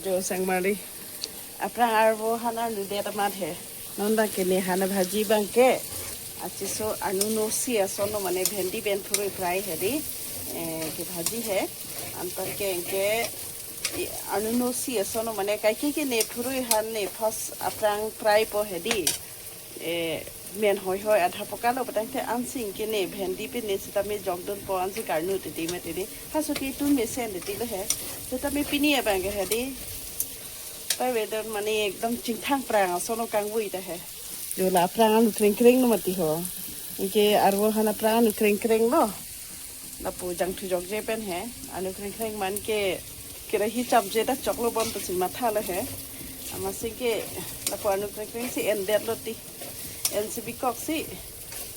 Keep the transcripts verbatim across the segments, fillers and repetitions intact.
Jo sangmari. Aphrang arvo han arnu det amat he. Non abangke ne han abhaji abangke. Achiso anu nosi ason lo mane bhendi pen phurui fry he di. Eh, kebhaji he. Anparke anke i- anu nosi ason lo mane kaike ke ne phurui han ne first aphrang fry po he di. Eh, men hoi hoi adha pokalo putangte ansi anke ne bhendi pen ne sitame jokdunpo ansi karnu titi mati di. Hasuti tun mesen titi lo he. Sitame pini abangke he di. Pai weather mane ekdom chingthang prang ason lo kangvui ta he. Jo la aphrang anu kreng kreng lo mati ho. Anke arvo han aphrang anu kreng kreng lo. Lapu jangthu jokje pen he. Anu kreng kreng man ke kerahi chapje ta choklo bon pusi matha lo he. Amatsi ke lapu anu kreng kreng si endet lo ti. Ensi bikok si.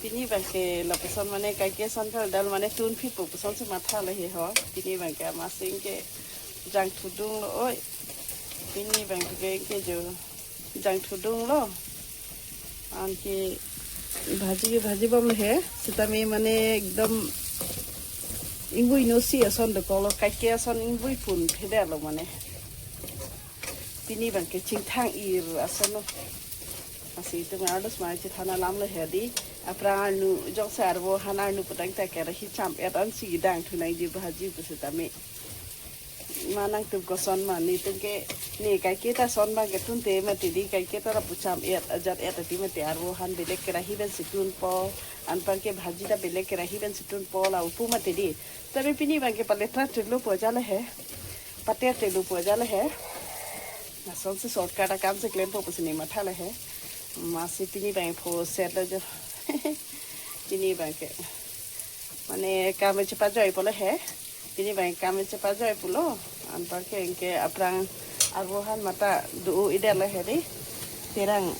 Pini abangke lapuson mane kaike ason kardal mane tun phit po puson si matha lo he ho. Pini abangke amatsi ke jangthu dung lo oi. Pini abangke ke jo jangthu dung lo. Anke bhaji bhaji bom he. Sitame mane ekdom ingvui nosi ason dokok lo kaike ason ingvui pun phedar lo mane. Pini abangke chingthang ir ason lo. Asi itu ngardos mai chithana lam lo he di. Aphrang arnu jokse arvo han arnu putangte kerahi cham et ansi dang thunai ji bhaji pusitame. Ma nangtum koson ma netum ke ne kaike ta ason abangke tunte mati di kaike ta lapu cham et ajat et ati mati arvo han belek kerahi pen si tunpo anparke bhaji ta belek kerahi pen si tunpo la upu mati di. Tapi pini abangke paletra tulu po ja le he. Pater tulu po ja le he. Lason si shortcut akam si klempo pusi ne matha le he. Amatsi pini abang pho set lo jo. Pini abangke. Mane kam chepajoi po le he. Pini abang kam chepajoi pulo. Anparke anke aphrang arvo han mata do-o idet le he di. Terang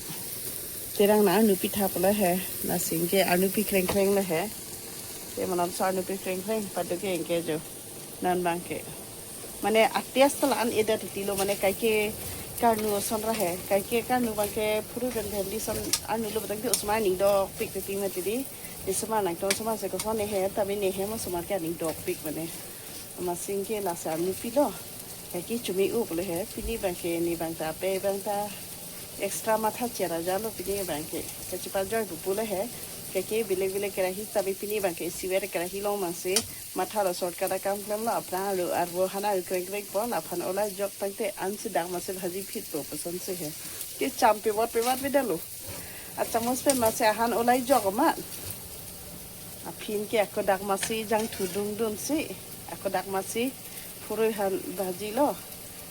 terang na arnu pitha po le he. Lasi anke arnu pi kreng kreng le he. Te manon so arnu pi kreng kreng padu ke anke jo. Non abangke. Mane atas ta la-an idet titi lo mane kaike karnu ason ra he. Kaike karnu abangke phurui pen bhendi ason arnu lo putangte osomar aning dokpik titi mati di. Isomar nangtum osomar si koson ne he, tapi ne hem osomar ke aning dokpik mane. Amatsi ke lasi arnu pilo. Kaike chumi-u pulo he, pini abangke ne abang ta pe abang ta extra matha chera ja lo pini abangke. Kachepajoi pupu lo he. Kaike belek belek kerahi tapi pini abangke isivet kerahi long masi matha lo shortcut akam klemlo aphrang arvo han arvo kreng kreng po la aphan olai jok tangte ansi dak masi bhaji phit po puson si he. Ke cham pevat pevat veda lo. Achamos pen masi ahan olai jok ma. Aphi ke ako dak masi jangthu dung dun si. Ako dak masi phurui han bhaji lo.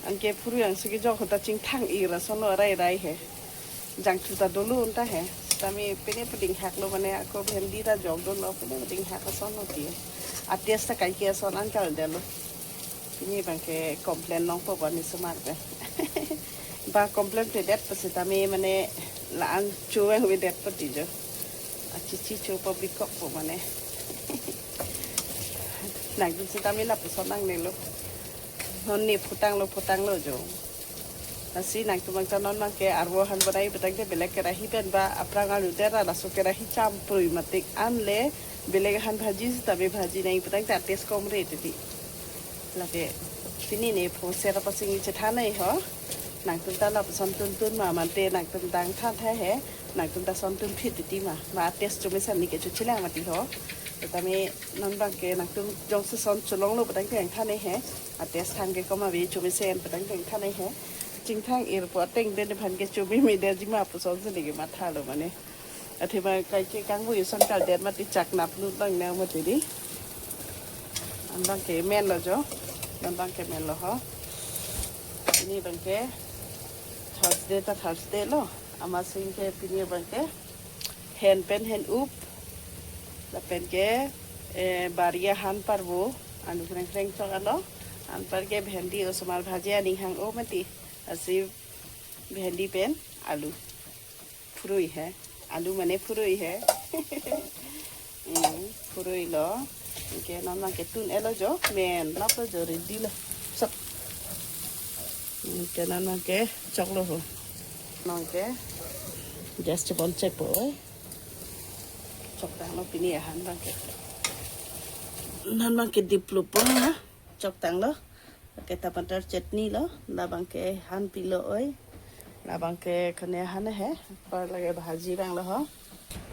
Anke phurui angsi kejok ahut ta chingthang ir ason lo rai rai he. Jangthu ta dolo unta he. Sitame pine pading hak lo mane ako bhendi ta jokdun lo pine pading hak ason lo ti. Atas ta kaike ason an kal delo. Pini abangke complain longpo bani sumar ke. Ba complain te det pusitame mane la-an chuang ve det pati jo. Achichi chu public kok po mane. Nangtum sitame lapuson nangne lo. Non ne phutang lo phutang lo jo. Lasi nangtum angta non abangke arvo han bonai putangte belek kerahi pen ba aphrang arnu tera laso kerahi cham prui matik an le belek han bhaji sitame bhaji nai putangte atas kom re titi. Lake pini ne pho sera pasing chethan nai ho. Nangtum ta lapuson tuntun ma mante nangtum dang than tha he. Nangtum ta son tun phit titi ma. Ma atas chumi san ne ke chuchilang mati ho. Tame non abangke nangtum jongsi son cholong lo putangte ang than nai he. Atas thang ke koma ve chumi sen putangte ang than nai he. Chingthang ir po ateng den phan ke chumi me de jima puson si ne ke matha lo mane. Athema kaike kangvui ason kal det mati chak nap lut bang nang mati di. An abangke men lo jo. An abangke men lo ho. Pini abangke Thursday ta Thursday lo. Amatsi ke pini abangke hen pen hen up. Lapen ke eh, bari ahan parvo. Anu kreng kreng chok alo. Anparke bhendi osomar bhaji aning hang-o mati. Lasi bhendi pen alu. Phurui he. Alu mane phurui he. Hmm, phurui lo. Anke non abangke tun-et lo jo. Men lap lo jo ready lo. Chok. Anke non abangke chok lo ho. Non ke gas chepon chek po oi. Chok tang lo pini ahan abangke. Non abangke dip lo po ha. Chok tang lo. Ke tamatar chutney lo, labang ke han pilo oi. Labang ke kone han he, par lake bhaji abang lo ho.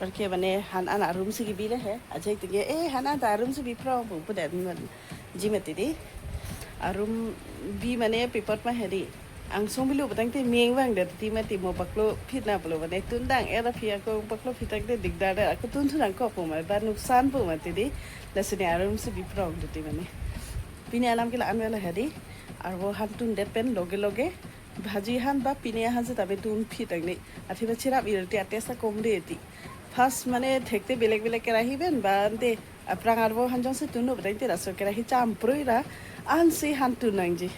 Par ke mane han an arum si kebile he. Ajai tingge, eh, han an ta arum si bi prong pu pu dan man. Ji mati di. Arum bi mane pipot ma he di. Angsong bilo putangte meng vangdet ti mati, mo paklo phit nangpo lo mane, tun dang-et aphi ako paklo phit tangte dikdar det, ako tun thu nangkok pu ma, ba nuksan pu mati di. Lasi ne arum si bi prong ti mane. Pini alam ke la-an vela he di. Arvo han tundet pen loge loge bhaji han ba pini han seta be tun phit tang ni. Athe ba chirap ir ti a-taste akomri ti. First mane thekte belek belek kerahi pen ba ante aphrang arvo han jongsi tunlo putangte laso kerahi champrui ra ansi han tun nangji.